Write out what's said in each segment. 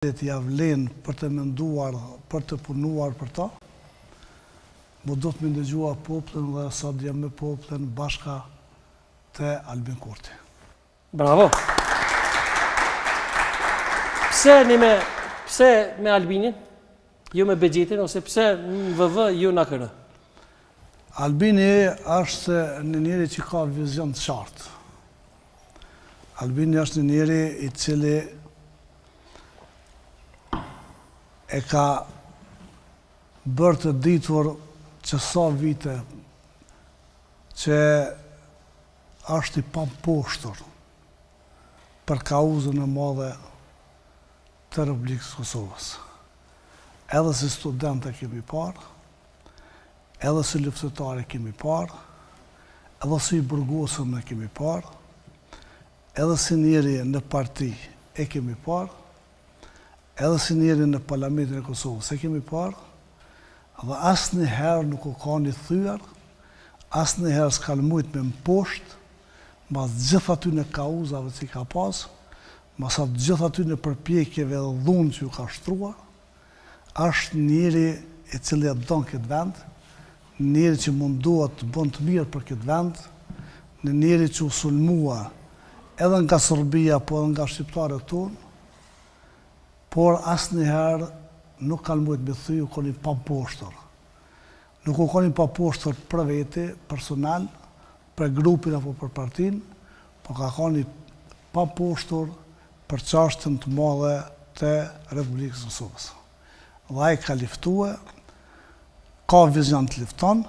Ia vlen për të menduar, për të punuar për to. Mu duhet me ndëgjua popullin dhe sot jam me popullin bashka te Albin Kurti. Bravo. Pse një me, pse me Albinin, jo me Bexhetin, ose pse në VV, jo në AKR? Albini është një njeri që ka vizion të qartë. Albini është një njeri i cili e ka bërë të ditur që sa vite që është i pamposhtur për kauzën e madhe të Republikës së Kosovës. Edhe si student e kemi parë, edhe si luftëtar e kemi parë, edhe si i burgosur e kemi parë, edhe si njeri në parti e kemi parë, edhe si njeri në Parlamentin e Kosovës e kemi parë, dhe asnjëherë nuk u kanë i thyer, asnjëherë s'kanë mujtë me mposht, mas gjithë atyne kauzave që i ka pas, mas atë gjithë atyne përpjekjeve dhe dhunë që ju ka ushtruar, është njeri i cili e don këtë vend, njeri që mundohet të bën të mirë për këtë vend, një njeri që u sulmua edhe nga Serbia, po edhe nga shqiptarët tonë, por asnjëherë nuk kanë mujtë me thy, u kon i pamposhtur. Nuk u kon i pamposhtur për veti, personal, për grupin apo për partinë, po ka kon i pamposhtur për çashtjen të madhe të Republikës së Kosovës. Dhe ai ka luftue, ka vizion të lufton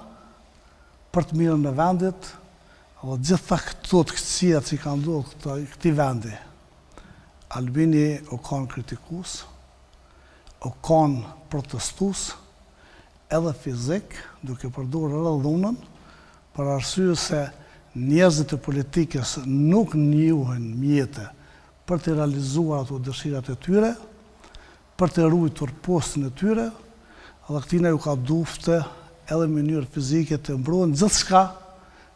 për të mirën e vendit dhe gjitha këto të këqija që i kanë ndodhur këtij vendi. Albini u kanë kritikus, u kanë protestus, edhe fizik, duke përdorur edhe dhunën, për arsye se njerëzit e politikës nuk njohin mjete për të realizuar ato dëshirat e tyre, për të ruajtur postin e tyre, dhe këtina ju ka dufte edhe në mënyrë fizike të mbrojnë gjithçka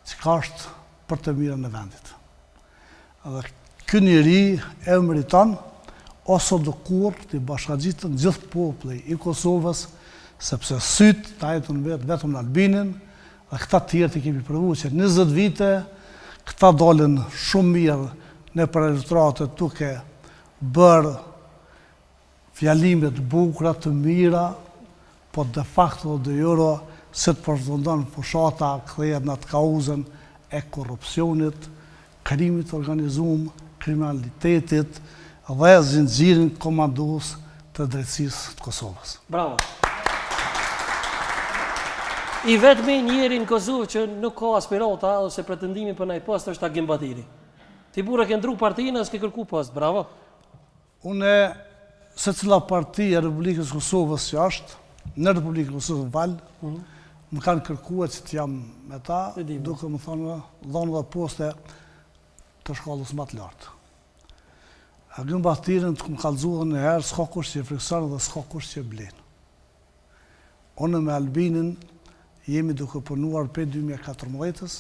që është për të mirën e vendit. Dhe ky njeri e meriton ose do kurrë t'i bashkangjiten gjithë populli i Kosovës, sepse sytë ta jetën vetë vetëm në Albinin, dhe këta tjerët i kemi provu që 20 vite, këta dalin shumë mirë nëpër elektorate duke bërë Fjalime të bukura, të mira, po de facto dhe de jure, si të përfundon fushata kthehet në atë kauzën e korrupsionit, krimit të organizum, kriminalitetit dhe zinxhirin komandues të drejtësisë të Kosovës. Bravo. I vetmi njeri në Kosovë që nuk ka aspirata ose pretendimi për ndonjë post është Agim Bahtiri. Ti burrë ke ndru partinë, s'ke kërku post. Bravo. Unë, secila parti e Republikës së Kosovës që është, në Republikën e Kosovës më fal, mhm. më kanë kërkuar që të jam me ta, duke më thonë, dhonë dhe poste të shkallës më të lartë. Agim Bahtirin të kum kallzu edhe një herë, s'ka kush që e frikson dhe s'ka kush që e blen. Unë me Albinin jemi duke punuar prej 2014-ës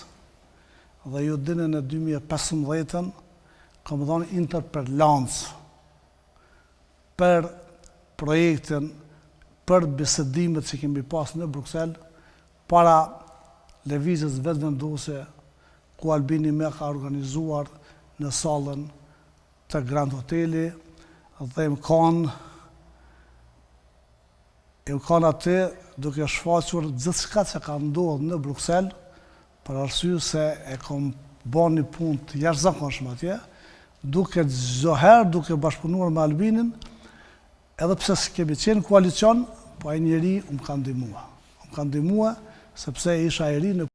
dhe ju dini në 2015-ën Kam dhënë interpelancë për projektin, për bisedimet që kemi pas në Bruksel, para lëvizjes Vetëvendosje, ku Albini me ka organizuar në sallën të Grand Hoteli dhe më kanë Jam kanë aty duke shfaqur gjithçka që ka ndodhur në Bruksel, për arsye se e kam ba një punë të jashtëzakonshme atje, duke çdo herë duke bashkëpunuar me Albinin, edhe pse s'kemi qenë në koalicion, po ai njeri më ka ndihmua. Më ka ndihmua sepse isha i ri në.